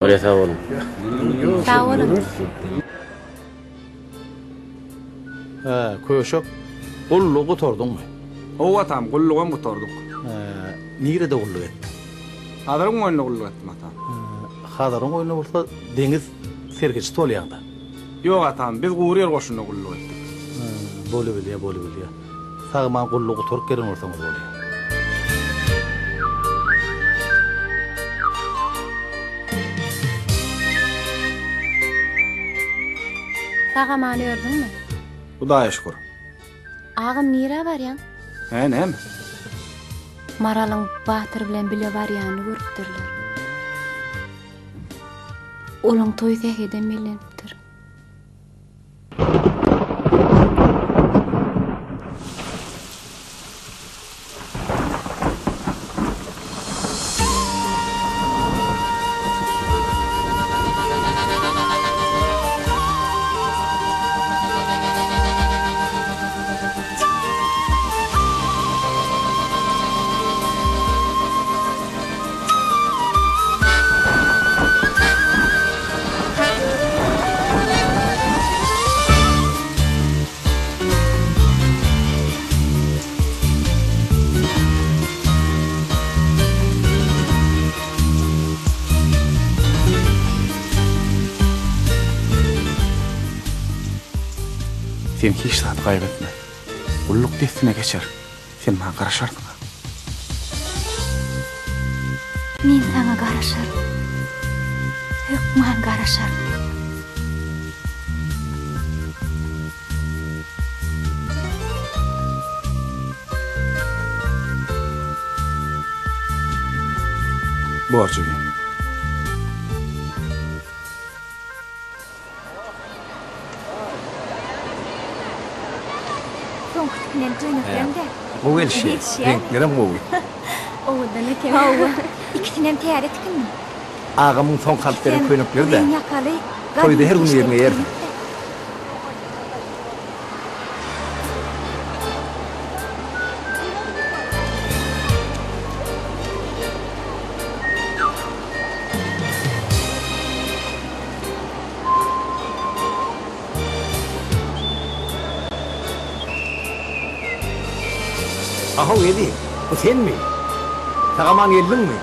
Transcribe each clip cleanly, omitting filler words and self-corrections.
Bolýa sag boluň. Sag boluň. Hä, Köşek, gullugy gutardyňmy? Hawa atam, gullugam gutardyk. Hä, nirede gulluk etdiň? Hazaryň boýunda gulluk etdim atam. Hä, Hazaryň boýunda bolsa deňiz serhetçisi bolýaň-da? Ýok atam, biz gury ýer goşunynda gulluk etdik. Hä, bolubilýä, bolubilýä. Sag-aman gullugy gutaryp gelen bolsaňyz bolýa. Sag-aman ördüňmi? Hudaýa şükür. Agam nirä barýaň? Hä, näme? Maralyň Batyr bilen bile barýanyny görüpdirler. Olaň toýy sähedem bellenipdir. Sen hiç zady gaýgy etme. Gulluk dessine geçer. Sen maňa garaşarsyň-a. Men saňa garaşaryn. Hökman garaşaryn. Bor jigim. Soňky tikinen köýnekleň-dä. Gowy gelişýär. Reňklerem gowy. Owadan eken. Hawa, ikisinem täze tikindim. Agamyň soňky alyp beren köýnekleri-dä. Uzyn ýakaly, Toýda her gün birini geýersiň. Ahow Eziz, bu senmi? Sag-aman geldiňmi?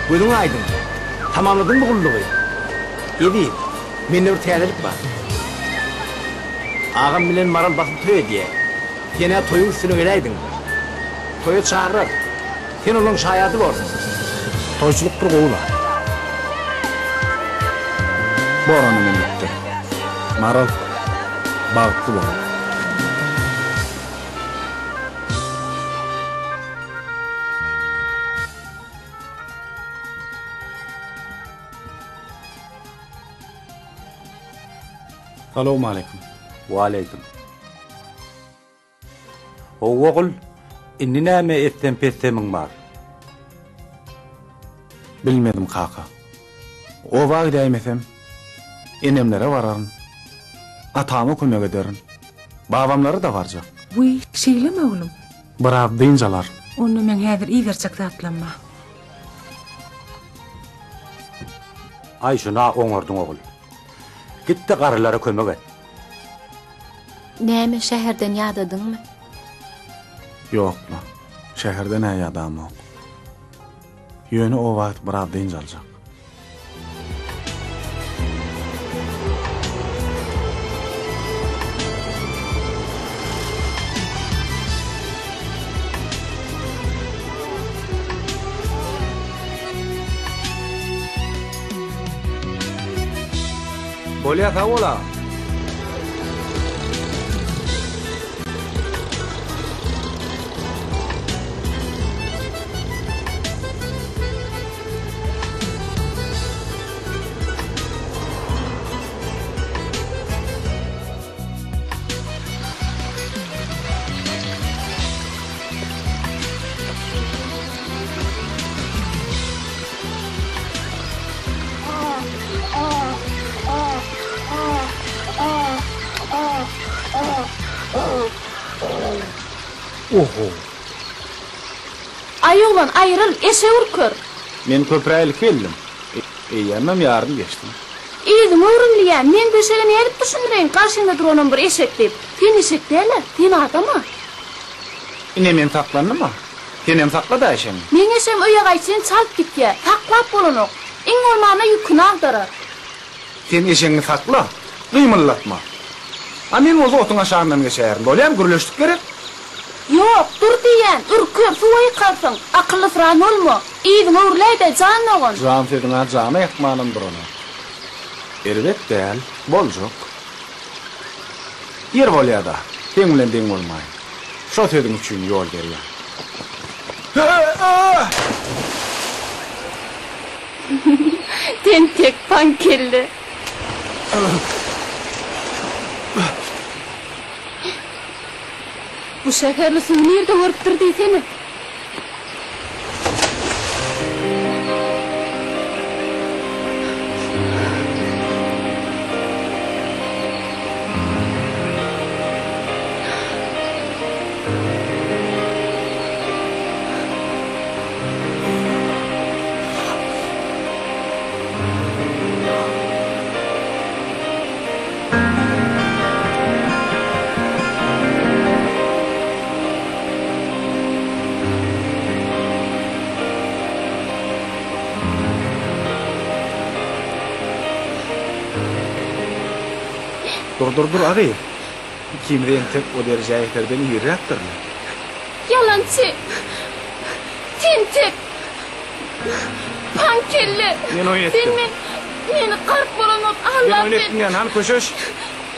Gözüň aýdyň. Tamamladyňmy gullugy? Eziz, mende bir täzelik bar. Agam bilen Maral basyp toý edýär. Sen-ä toýuň üstüne geläýdiň. Toýa çagyrar. Sen olaň şaýady borsuň. Toýçulyk bir gowy zat. Bor onda men gitdim. Maral, bagtly bol. Salowmaleýkim. Waleýkim. Hawa ogul, indi näme etsem-petsemiň bar? Bilmedim kaka. Oba gidäýmesem, enemlere bararyn. Atama kömek ederin. Babamlara-da barjak. Wiý, şeýlemi oglum? Biraz dynç alaryn. Onda meň häzir iberjek zatlam bar. Aý, şun-a oňardyň ogul. Git-de garrylara kömek et. Näme, şäherden ýadadyňmy? Ýok-la, şäherden-ä ýadamok. Ýöne oba gidip biraz dynç aljak. Bolýa sag bol agam. Oho. Aý oglan, aýryl, eşek ürker! Men köprä ilki geldim. Eýýämem ýarym geçdi. Yzyňy öwrümliýän, men bu eşege nädip düşündireýin, garşyňda duranam bir eşek diýip. Sen eşek däl-ä, sen adam-a. Ine men saklandym-a. Senem sakla-da eşegiňi. Meň eşegim öýe gaýtşyn çalt gitýä, saklap bolanok. Iň bolmanda ýüküni agdarar. Sen eşegiňi sakla, gymyldatma. A men bolsa otuň aşagyndan geçäýerin. Bolýamy, gürleşdik gerek? Ýok, dur diýýän, ürker, suwa ýykarsyň. Akyllysyran bolma. Yzyňa öwrüläý-dä, jan dogan. Jan sözüň-ä jana ýakmanam duranok. Erbet däl, boljak. Ýer bolýa-da, seň bilen deň bolmaýyn. Şo sözüň üçin ýol berýän. Tentek paňkelle. Bu şäherli suwy nirde görüpdir diýsene. Dur dur dur agy. Ikimiz entek o derejä ýeterden irräkdirle. Ýalançy! Tentek! Paňkelle! Men oýun etdim. Sen men meni gark bolan bolup Men aldap oýun etdim ýa, hany köşeş.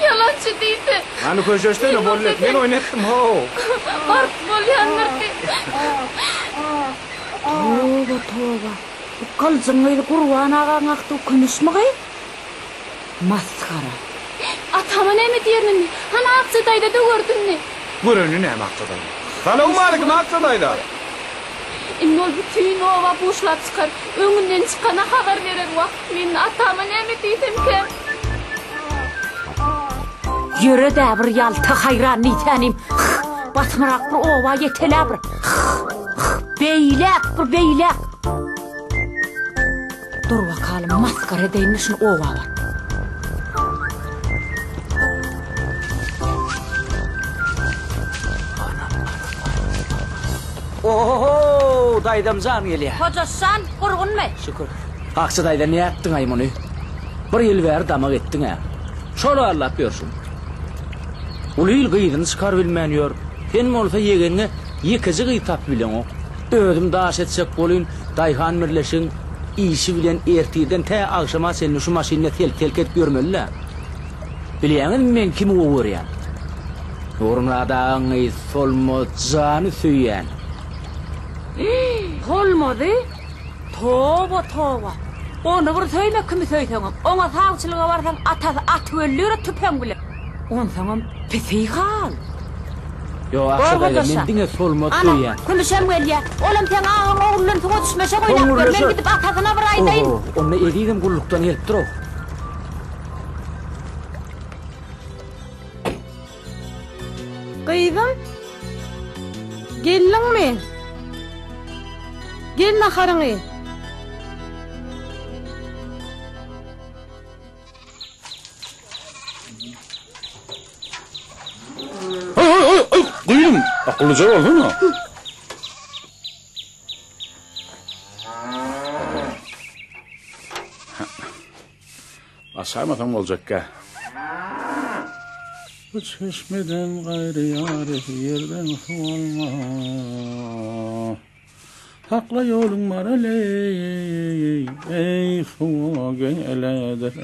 Ýalançy diýse. Hany köşeşsene, boldy. Men oýun etdim, how. Gark bolýandyr diý. Toba, toba. Bu Gylyjyň gyzy Gurban agaň agtygy Kümüşmi gyz? Masgara. Atama näme diýerin indi? Hany Akja daýza-da gördüňmi? Göreni näme Akja daýza? Salowmalikim Akja daýza! Indi ol bütin oba buşlap çykar. Öňünden çykana habar berer. Wah, men atama näme diýsemkäm? Ýöre-dä bir ýalta haýran diýsänim. Hyh, basymrak bir oba ýetel-ä bir. Hyh, hyh, beýläk bir beýläk. Dur bakalym masgara edeýinmi şuny oba baryp. Ohoho, daýzam jan gelýär. Hojaşjan, gurgunmy? Şükür. Akja daýza nätdiň-aý muny? Bir ýyl bäri damak etdiň-ä. Şol allap ýörşüň. Uly il gyzyny çykarybilmän ýör. Sen bolsa ýegeniňe ýekeje gyz tapyp bileňok. Özüm daş etjek bolyn, daýhan birleşigiň işi bilen ertirden tä agşama çenli şu maşynda selk-selk edip ýörmeli-dä. Bilýäňizmi men kimi gowy görýän? Nurmyrat agaň gyzy Solmaz jany söýýän. Solmazy? Toba, toba. Ony bir söýme kimi söýseňem. Oňa sawçylyga barsaň atasy atyp öldürer tüpeň bilen. Onsoňam pisi hal. Ýok Akja daýza men diňe Solmaz söýýän. Ana, Kümüşem gelýä. Olam seň agaň ogly bilen suwa düşmeşek oýnap ýör. Men gidip atasyna bir aýdaýyn. Oho, onda Ezizem gullukdan gelipdir-ow. Gyzym, geldiňmi? Gel naharyňy. Oý oý oý oý gyzym akyllyja bolsana. Açaýmasaň boljakka. Bu çeşmeden gaýry ýary ýerden suw alma. Sakla ýoluň Maraly, eý suwa geledir.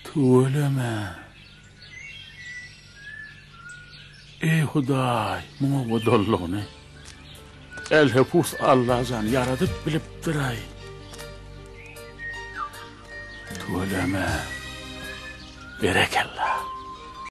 Tüweleme. Eý Hudaý, muňa godallygyny Elhepus Allajan ýaradyp bilipdir-aý. Tüweleme. Berekella.